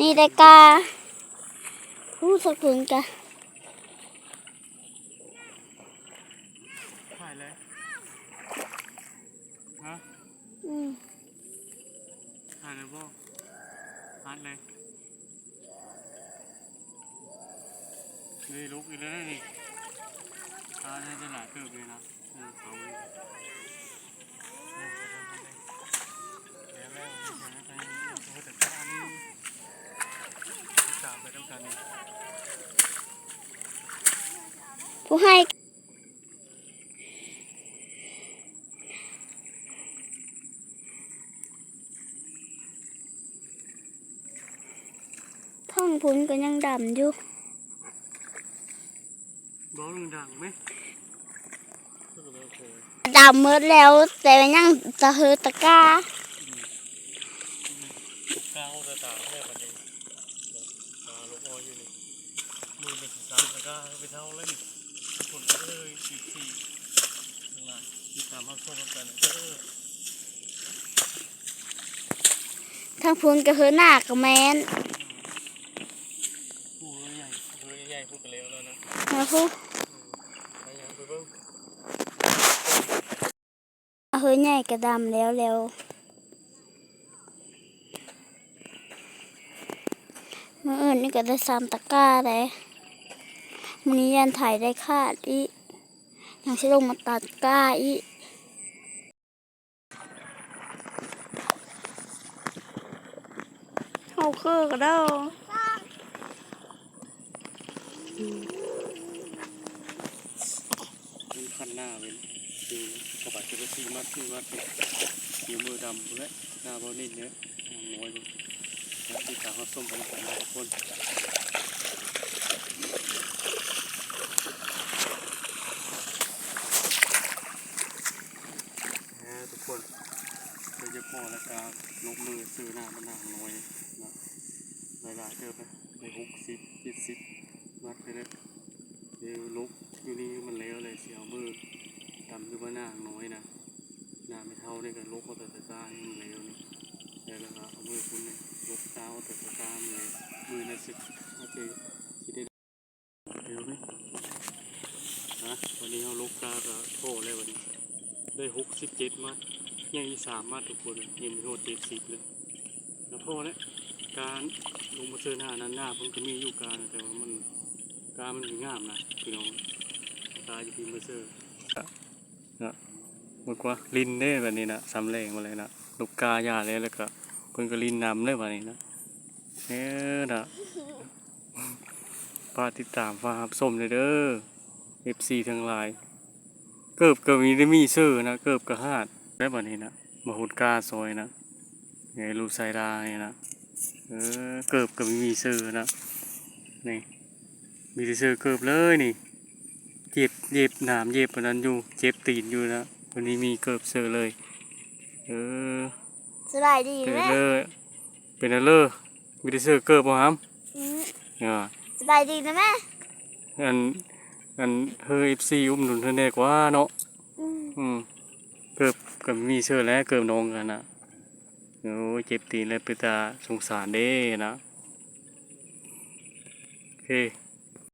ນີ້ໄດ້ກາ ຮູ້ສັກເພິ່ນກະ ຖ່າຍເລີຍ ຮະ ອືມ ຖ່າຍເລີຍບໍ່ ອັດເລີຍ ນີ້ລຸກອີກແລ້ວນີ້ ປາໄດ້ຫຼາຍເຕີບເລີຍນະ. ຜູ້ໃຫ້ ທາງພຸ້ນກໍຍັງດຳຢູ່. ເວົ້າດັງໆແມະ ດຳໝົດແລ້ວ ແຕ່ຍັງຕະເຫີຕະກາ ອືມ ຕະກາເອົາແຕ່ຕາແລ້ວບັດນີ້ ຕາລູກອ້ອຍຢູ່ນີ້ ມື້ນີ້ຊິສາມຕະກາໄປເທົ່າແລ້ວນີ້ ຄົນເອີຍ ສິບສີ່ ທັງຫຼາຍ ຕິດຕາມຮັບຊົມນຳກັນເດີ. ທາງພຸ້ນກໍເຫີໜ້າກໍແມ່ນ ຜູ້ເຫີໃຫຍ່ ຜູ້ເຫີໃຫຍ່ ຜູ້ກໍແລ້ວແລ້ວນະ ມາພຸ້ນ ອືມ ໄປຫຍັງໄປເບິ່ງ ເຫີໃຫຍ່ກໍດຳແລ້ວແລ້ວ ມື້ອື່ນນີ້ກໍໄດ້ສາມຕະກາແລ້ວ ມື້ນີ້ຢ້ານໄຖໄດ້ຂາດອີກ ຍັງຊິລົງມາຕັດກ້າອີກ. ເຮົາຄືກະເດີ້ ມັນຄັນໜ້າເວີຍ ຄືເຂົ້າໄປຈະໄດ້ສີ່ມັດ ສີ່ມັດ ນິ້ວມືດຳພຸ້ນແຫຼະ ໜ້າບໍ່ເນັ້ນເດ້ ນ້ອຍເບິ່ງ ຕິດຕາມຮັບຊົມກັນນຳກັນເດີທຸກຄົນ. ເອີ ທຸກຄົນ ໂດຍສະເພາະລະກະລົງມືເສີໜ້າມັນນາງນ້ອຍເນາະ ຫຼາຍໆເຕີບເລີຍ ໄດ້ຫົກສິບ ເຈັດສິບມັດເລີຍ ເອີ ລົກຢູ່ນີ້ມັນແລ້ວແຫຼະ ຊິເອົາມືດຳຢູ່ບ້ານນາງນ້ອຍນະ ໜ້າແມ່ເຖົ້ານີ້ກະລົກເອົາແຕ່ຕາຕ່າງນີ້ມັນແລ້ວນີ້ ແລ້ວກະເອົາມືພຸ້ນນີ້ລົກຕາເອົາແຕ່ຕາຕ່າງນີ້ ມື້ໜ້າຊິ ອາດຈະຊິໄດ້ ເດີນໄປ ນະ ວັນນີ້ເຮົາລົກກາກະພໍແລ້ວ ວັນນີ້ໄດ້ຫົກສິບເຈັດມັດ ຍັງອີກສາມມັດທຸກຄົນ ຍັງບໍ່ຮອດເຈັດສິບເລີຍ ກະພໍແລ້ວ ກາລົງມາເຊີນານັ້ນນາເພິ່ນກະມີຢູ່ການະ ແຕ່ວ່າມັນ ກາມັນງາມນະພີ່ນ້ອງ ກາຢູ່ທີ່ມາເຊີ ນະ ໝົດກວ່າຫຼິ້ນເດ້ບັດນີ້ນະ ສ່ຳແລງມາແລ້ວນະ ລົກກາຢາແລ້ວ ແລ້ວກະເພິ່ນກະຫຼິ້ນນຳເດ້ບັດນີ້ນະ ເອີ ນະ ຝາກຕິດຕາມ ຝາກຮັບຊົມແດ່ເດີ ເອັຟຊີ ທັງຫຼາຍ ເກີບກະມີ ໄດ້ມີເຊີນະ ເກີບກະຫາດແລ້ວບັດນີ້ນະ ມາຫົດກາຊ່ອຍນະ ໃຫຍ່ລູກຊາຍດານີ້ນະ ເອີ ເກີບກະມີເຊີນະ ນີ້ ມີແຕ່ເຊີເກີບເລີຍນີ້ ເຈັບ ເຢັບ ໜາມເຢັບອັນນັ້ນຢູ່ ເຈັບຕີນຢູ່ນະ ວັນນີ້ມີເກີບເຊີເລີຍ ເອີ ສະບາຍດີເດີ ເປັນເລີ ເປັນເລີ ມີແຕ່ເຊີເກີບບໍ່ຫຳ ອືມ ເອີ ສະບາຍດີນະແມ່ ອັນ ອັນ ເຮີ ເອັຟຊີ ອຸດໜູນເພິ່ນແດ່ກວ່າເນາະ ອືມ ອືມ ເກີບກະມີເຊີແຫຼະ ເກີບນ້ອງຫັ້ນນະ ໂອ້ຍ ເຈັບຕີນແລ້ວ ເປັນຕາສົງສານເດ້ນະ ໂອເຄ.